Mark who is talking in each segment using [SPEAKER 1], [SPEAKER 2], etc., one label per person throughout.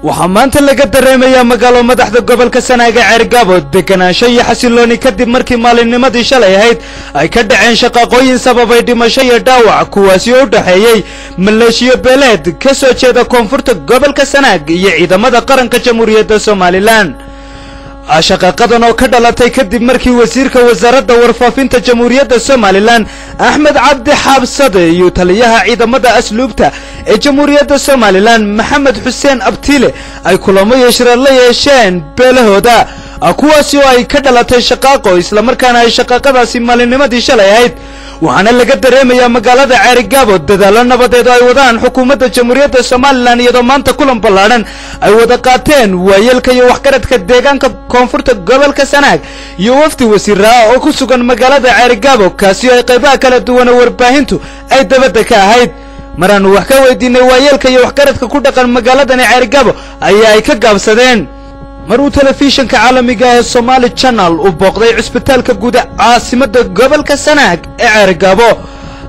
[SPEAKER 1] Waxaa maanta laga dareemayaa magaalo madaxda gobolka Sanaaga Ceergaabo deganaansho iyo xasilooni kadib markii maalinnimadii shalay ahayd ay ka dhaceen shaqaaqooyin sababay dhimasho iyo dhaawac, kuwaasi oo u dhexeeyey maleeshiyo beeleed ka soo jeeda koonfurta gobolka Sanaag iyo ciidamada qaranka Jamhuuriyadda Somalilan. Shaqaaqadan oo ka dhalatay kadib markii wasiirka wasaaradda warfaafinta Jamhuuriyadda Somalilan Axmed Cabdi Xaabsade iyo taliyaha ciidamada asluubta ee Jamhuuriyadda Somalilan Maxamed Xuseen Abtiile ay kulamo yeeshreed la yeesheen beelahooda, kuwaasi oo ay ka dhalatay shaqaaqo, islamarkaana ay shaqaaqadaasi maalinnimadii shalay ahayd. Waxaana laga dareemayaa magaalada Ceerigaabo dadaallo nabadeed oo ay wadaan xukuumadda Jamhuuriyadda Somalilan, iyadoo maanta kulan ballaadhan ay wada qaateen waayeelka iyo waxgaradka deegaanka koonfurta gobolka Sanaag iyo wafdi wasiiraa oo ku sugan magaalada Ceerigaabo, kaasi oo ay qaybaha kala duwan warbaahintu ay dabadda ka ahayd. Maraannu wax ka weydiinay waayeelka iyo waxgaradka ku dhaqan magaaladani Ceerigaabo ayaa ay ka gaabsadeen. Mar uu telefishinka caalamiga ee Somaali Channel uu booqday cusbitaalka guud caasimadda gobolka Sanaag ee Ceerigaabo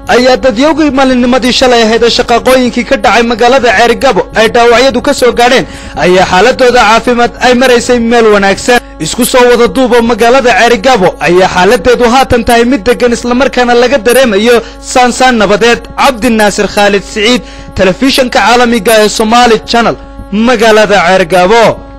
[SPEAKER 1] ayaa dadyowgii maalinnimadii shalay ahayd ee shaqaaqooyinkii ka dhacay magaalada Ceerigaabo ay dhaawacyadu ka soo gaadheen ayaa xaaladooda caafimaad ay maraysay meel wanaagsan. Isku soo wada duubo, magaalada Ceerigaabo ayaa xaaladeedu haatan tahay mid deggan, islamarkaana laga dareemayo saansaan nabadeed. Cabdinaasir Khaalid Siciid, telefishinka caalamiga ee Somaali Channel, magaalada Ceergaabo.